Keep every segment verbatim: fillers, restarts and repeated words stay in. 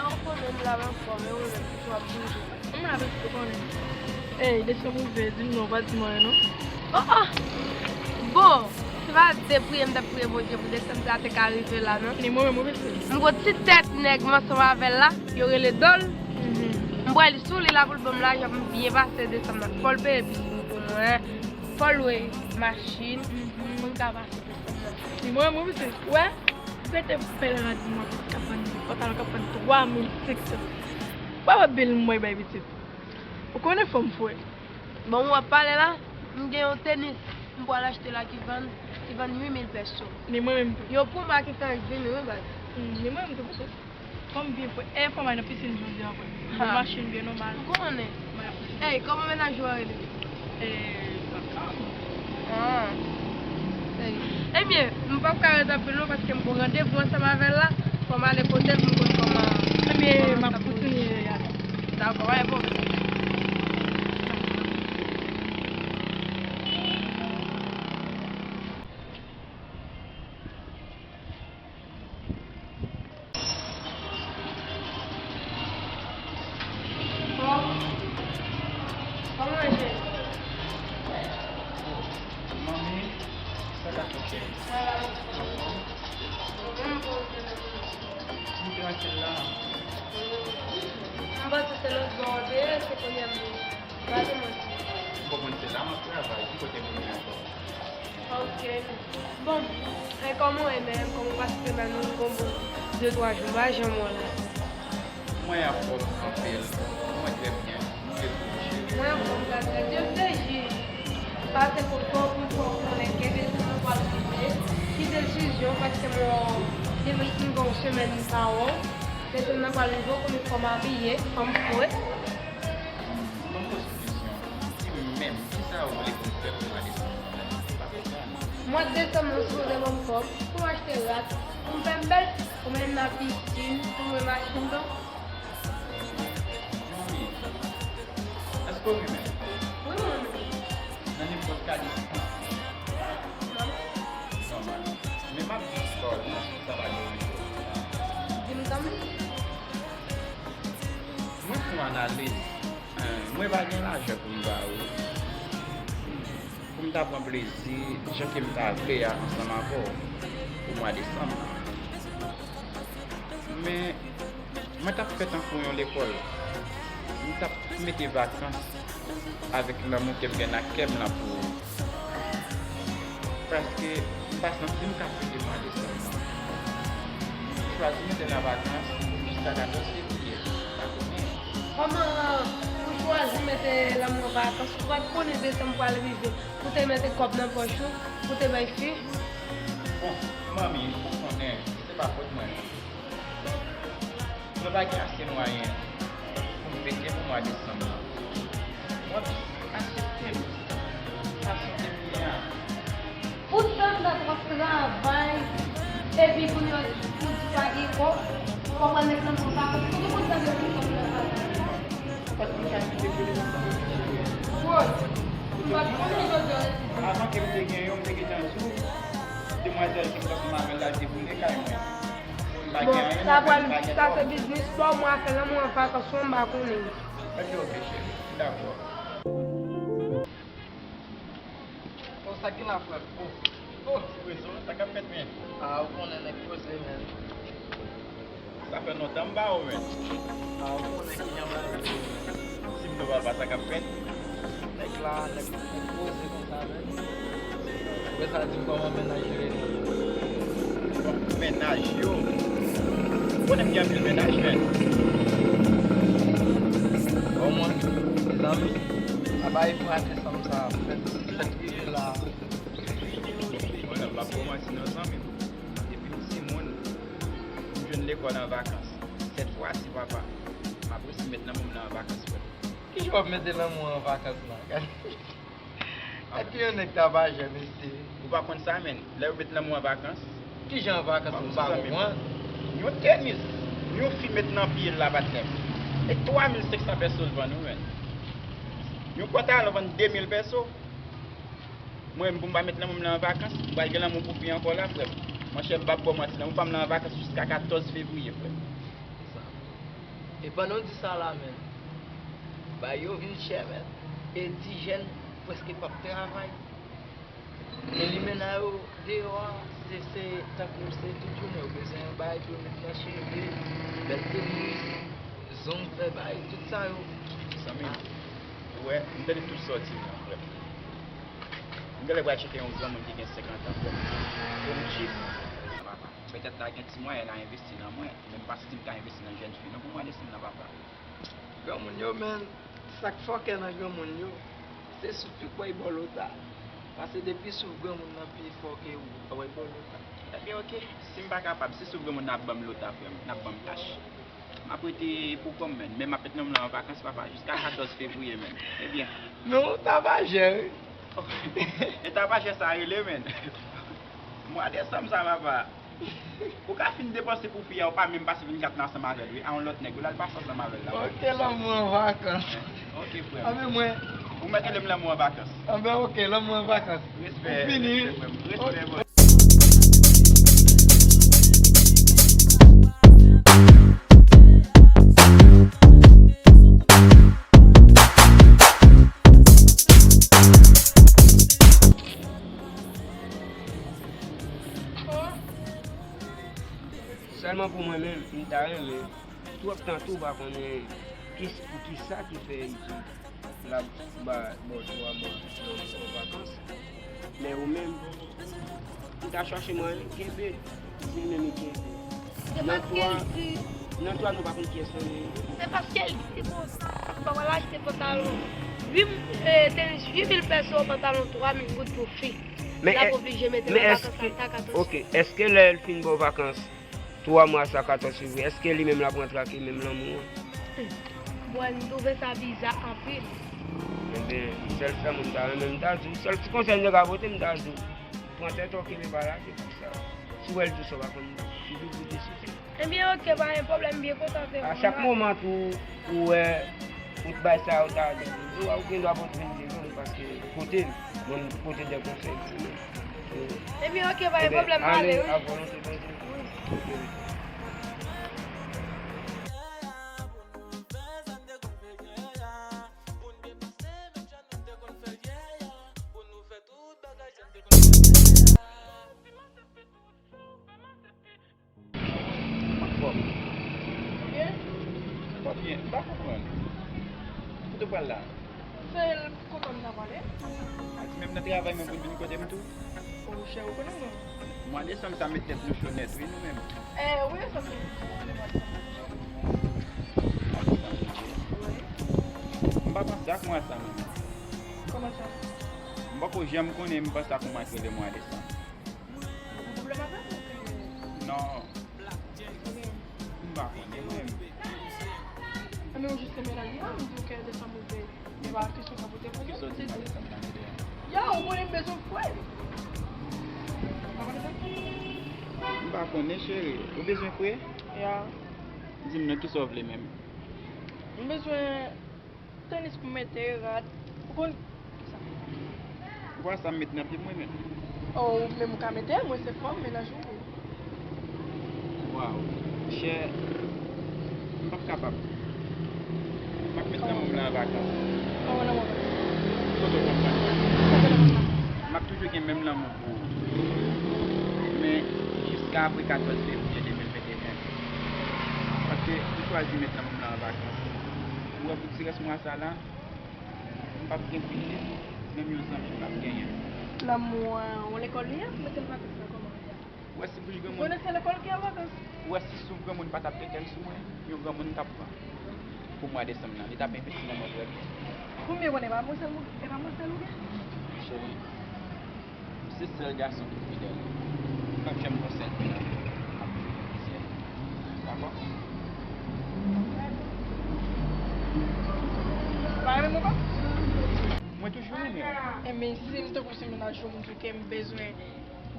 Ou konnen m la m anfòm, e ou menm, kisa w ap bouje? M la, pitit, ou konnen. Ey, desanm rive, di m non, ou pa di m anyen non. Oh, oh! Bon, se pa de priye m t ap priye Bondye pou desanm sa te ka rive la non. Ni mwen menm, wi, pitit. M gon ti tèt nèg m ansanm avè l la, yo rele Dol. M pral sou li la pou l ban m lajan pou m byen pase desanm nan. Fò l peye pitit pou mwen, fò l lwe machin pou m ka pase desanm nan. Ni mwen menm, wi, pitit. Wè, rete bèl rad mwen, pitit, k ap vann pantalon k ap vann twa mil senk san. Wè, wè bil mwen bay pitit. Ou konnen fanm fre. Bon, w ap pale la, m gen yon tenis m pral achte la ki vann, ki vann uit mil peso. Ni mwen menm tou. Yon Puma ki fèk vini, wi, baz. Hmm, ni mwen menm tou, pitit. Fanm byen fre. E fanm ay nan pisin jodi a vre. Ha. Machin byen nòmal. Ou konnen. Ey, kòman mennaj ou a rele? E, Vakan. Ah. Ebyen, m p ap ka ret anpil non, paske m gon randevou ansanm avè l la. Fò m ale kote l pou m konn kòman. Ebyen, m ap kontinye ale. Dakò, pa gen pwoblèm. Bon. Kòman je? Manmi, sa k ap fèt? Sa va, m trankil la. M panse se lòt bò w te ye, se kounye a m vini. Pa te manti. M konprann se la m ap travay, ki kote m ye ankò? Ok. Bon, e kòman w ye menm? Kòman w pase semèn ou? M gon bon de twa jou m pa janm wè w la. Mwen anfòm anpil. Mwen trè byen. E pou ou, cheri? Mwen anfòm, gras a Dye. M te jis pase kote w pou m fè w konnen ke desanm nan pral rive. Ki desizyon, paske m wè w depi m gen yon semèn m pa wè w. Desanm nan pral rive, w konnen fò m abiye, fò m fre. Ban m poze w kesyon. Di m menm, kisa ou vle pou m fè pou mwa desanm nan? M pa konprann. Mwa desanm nan sipoze ban m kòb pou m achte rad, pou m fè m bèl, pou m mennen nan pisin, pou m lwe machin, donk. Manmi, èske w renmen m? Wi, m renmen w. Nan nenpòt kalite sans? Non. Nòmal. Men m ap jis ba w yon konsèy, sa pa deranje w. Di m kanmenm. Mwen fè yon analiz. Eh, mwen pa gen lajan pou m ba ou, pou m ta pran plezi jan ke m ta vle a ansanm avè w pou mwa desanm nan. Men, mwen t ap fè tankou yon lekòl. M t ap mete vakans avèk lanmou ke m gen nan kè m lan pou ou. Paske m pa santi m ka fete mwa desanm nan. M chwazi mete l an vakans jiska katòz fevriye. M pa konnen. Kòman ou chwazi mete lanmou an vakans? Ou pa t konnen desanm pral rive pou te mete kòb nan pòch ou, pou te bay fi? Bon, manmi, ou konnen, se pa fòt mwen. Mwen pa gen ase mwayen pou m fete pou mwa desanm nan. Mwen aksepte m fason ke m ye a. Poutan m ta t ap travay, epi kounye a ou di pa gen kòb, ou konprann nèg nan pran vakans, kote w konn sa gen kòb nan vakans? Paske m ka kite pou li. Woy, m pa t konnen jodi a. Avan ke m te gen yon, m te gentan di w, demwazèl ke m t ansanm avè l la, l te boule kay mwen. Bon, sa pral, sa se biznis pa w, mwen afè lanmou an vakans, mwen pa konnen. Ok, ok, cheri. Dakò. Bon, sa k gen la, frè? Oh, oh, ti prezon, sa k ap fèt, men? Ah, ou konnen nèg poze, men. Sa fè lontan m ba ou, men. Ah, ou konnen kijan bagay yo ye. Si m nou papa, sa k ap fèt? Nèg la, nèg poze konsa, men. Apre sa, di m kòman mennaj yo ye. Bon, mennaj yo. Ou konnen m gen anpil mennaj, men. Omwen, mezanmi, apa e pou ate sanm sa fèt, fèt rive la. Mwen menm, m ap kòmanse nan zanmi m. Depi m timoun, m jwenn lekòl an vakans. Sèt fwa si papa. M ap resi met lanmou m nan an vakans, frè m. Kijan w ap mete lanmou an vakans la? Gade. Epi yon nèg ta pa jè, mesye. Ou pa konn sa, menn. Lè yo met lanmou an vakans. Kijan an vakans, m pa konprann. Yon tenis, yon fi met nan pye l la, patnè m. E twa mil senk san pèso l vann, wi, menn. Yon pantalon vann de mil pèso. Mwen menm, pou m pa met lanmou m lan an vakans, m pral gen lanmou pou fi ankò la, frè m. Monchè, m p ap ba w manti, lanmou pa m lan an vakans jiska katòz fevriye, frè m. E pandan w di sa la menm, bagay yo vin chè menm. E ti jèn prèske p ap travay. E limena yo deyò a, se, se tankou se tout jounen yo bezwen yon bagay pou yo met nan cheve, bèl tenis, zong fè bagay, tout sa yo. Zanmi m, ou wè, m tande tout sa w di m nan, frè m. M genlè pral tcheke yon granmoun ki gen senkant an, frè m. Pou m tchif. Petèt l a gen ti mwayen, l a envesti nan mwen, men m pa santi m ka envesti nan jèn fi non pou mwa desanm nan, papa. Granmoun yo, menn, sa k fòkè nan granmoun yo, se souf yo k bay bòlota. Paske depi souf granmoun nan pi fò ke ou, l ap bay bòlota. Ebyen, oke, si m pa kapab, si souf granmoun nan ap ban m lota, frè m, n ap ban m kach. M ap rete pou kò m, menn, men m ap met nonm lan an vakans, papa, jiska katòz fevriye, menn. Ebyen. Non, tapajè, wi. E tapajè sa rele, menn. Mwa desanm sa, papa. Ou ka fin depanse pou fi a, ou pa menm pase vennkat nan ansanm avè l, wi. A yon lòt nèg, ou l al pase ansanm avè l la. Oke, lanmou an vakans. Oke, frè m. Anben mwen. Ou mèt rele m lanmou an vakans. Anben, oke, lanmou an vakans. Respè, ou fini, respè, frè m. Respè, bro. Sèlman pou mwen menm, m ta renmen, twòp tan tou pa konnen ki, pou kisa ki fè Iti l ap ba, ba w twa mwa nan, nan vakans. Men ou menm, m ta chèche mwayen kenbe, di l menm li kenbe. Nan twa, nan twa nou pa konn kiyès nan nou ye. Se paske l di konsa, m pa pral achte pantalon uit, eh, tenis uit mil pèso, pantalon twa mil goud pou fi. Men l ap oblije mete nan vakans sa, ta katòz. Oke, èske lè l fin ba w vakans twa mwa sa, katòz fevriye, èske li menm l ap rantre ak li menm lanmou an? Hmm. Bwè, m twouve sa biza anpil. Enben, sèl sa mwen ta renmen, m ta di w, sèl ti konsèy m te ka pote, m ta di w, pran tèt ou, kenbe pa lage pou sa. Si w wè l di w sa, w pa konn ki bout bout de sou tèt. Ebyen, oke, pa gen pwoblèm, m byen kontan te wè w la. A chak moman tou, ou wè, ou t bay sa, ou ta di, ou, ou gen dwa pote vennde tou, paske kote m, mwen, m pote de konsèy tou, men. Ebyen, oke, pa gen pwoblèm, m ale, wi. A volonte, bondye. Wi. Oke, wi. Anfòm. Ou byen? Mwen byen. M pa konprann. Kote w pral la? Se kote m ta prale. A di menm nan travay mwen pou vin kote m tou? O, chè, ou konnen mwen. Mwa desanm sa met tèt nou cho nèt, wi, nou menm. Eh, wi, sa se. Mwa desanm, wi. M pa panse ak mwa sa, menm. Kòman sa? M poko janm konnen m panse ak yon mwa ki rele mwa desanm. Ou gen pwoblèm avè m oubyen? Non. Oubyen? M pa konnen mwen. Enben, ou jis te mennaj mwen, m di w ke desanm ou te, se pa kesyon sa pou te poze. Kisa w di mwa desanm nan ki deyò? Ya, ou konnen m bezwen frè. Ou pa konnen sa? M pa konnen, cheri. Ou bezwen frè? Ya. Di m non, kisa w vle menm? M bezwen tenis pou mete, rad. Ou konn sa. Ou pa sa m met nan pye mwen menm. Oh, ou menm ou ka mete, mwen se fanm, mennaj ou. Waw, chè, m p ap kapab. M ap met lanmou m lan an vakans. Kòman lanmou an? Kote w konprann mwen? Kote w konprann? M ap toujou gen menm lanmou pou ou. Men, jiska apre katòz fevriye de mil venteyen. Paske m chwazi met lanmou m lan an vakans. Ou wè, pou ti rès mwa sa la, m p ap gen plis menm yon zanmi m p ap genyen. Lanmou an, yon lekòl li ye? Mete l vakans la kòman? Ou wè si bouch granmoun. Ou konnen se lekòl ki an vakans. Ou wè si souf granmoun pa t ap te tèl sou mwen, yon granmoun m t ap pran. Pou mwa desanm nan, li t ap envesti nan mwen trè byen. Konbyen w konnen, e pa mwen sèl moun, e pa mwen sèl ou gen? Cheri, se sèl gason ki fidèl. M p ap janm pran sèl fi nan men w. M ap toujou fisyèl. Dakò? Ou pa renmen m ankò? Mwen toujou renmen w. Enben, si m tankou se mennaj ou, m di w ke m bezwen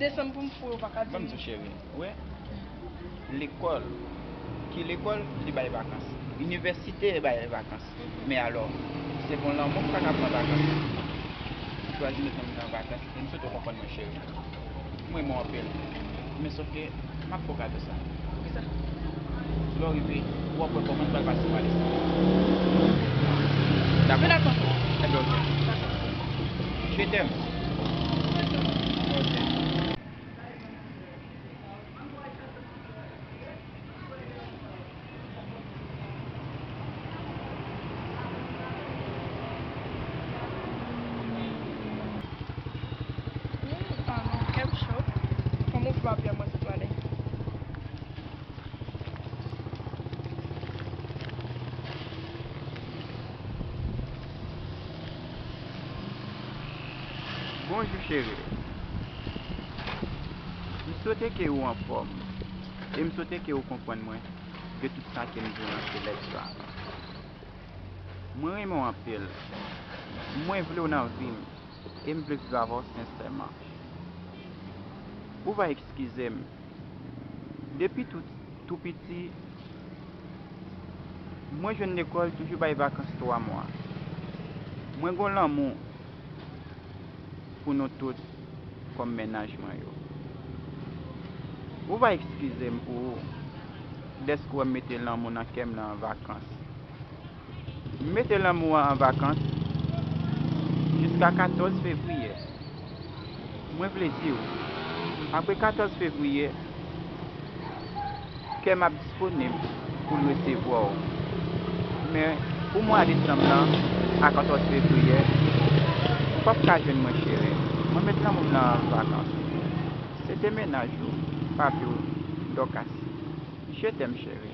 desanm pou m fou, ou pa ka di m. Ban m di w, cheri, ou wè, lekòl, ki lekòl, li bay vakans. Inivèsite bay vakans. Men alò, se pou lanmou m pa ka pran vakans. M chwazi met lanmou m nan vakans. E m swete w konprann mwen, cheri. M renmen w anpil. Men sòf ke m ap fè w kado sa. Poukisa? Lè w rive, w ap wè kòman n pral pase malè sa. Dakò? Fè atansan. Ebyen, ok. Je t'aime. Ok. Hmm, ah non, kè m cho. Fò m ouvri papye mwen sot pale. Bonjou, cheri. M swete ke ou anfòm e m swete ke ou konprann mwen de tout sa ke m di w nan se lèt sa. Mwen renmen w anpil. Mwen vle w nan vi m e m vle viv avè w sensèman. Ou va eskize m. Depi tou, tou piti, mwen jwenn lekòl toujou bay vakans twa mwa. Mwen gon lanmou pou nou tout kòm mennaj mwen yo. Ou va eskize m pou ou dèske w wè m mete lanmou nan kè m nan an vakans. M mete lanmou an an vakans jiska katòz fevriye. Mwen vle di w, apre katòz fevriye, kè m ap disponib pou l resevwa w. Men, pou mwa desanm nan, a katòz fevriye, ou p ap ka jwenn mwen, cheri. Mwen met lanmou m nan an vakans. Se te mennaj ou, papi w, Dòkas. Je t'aime, cheri.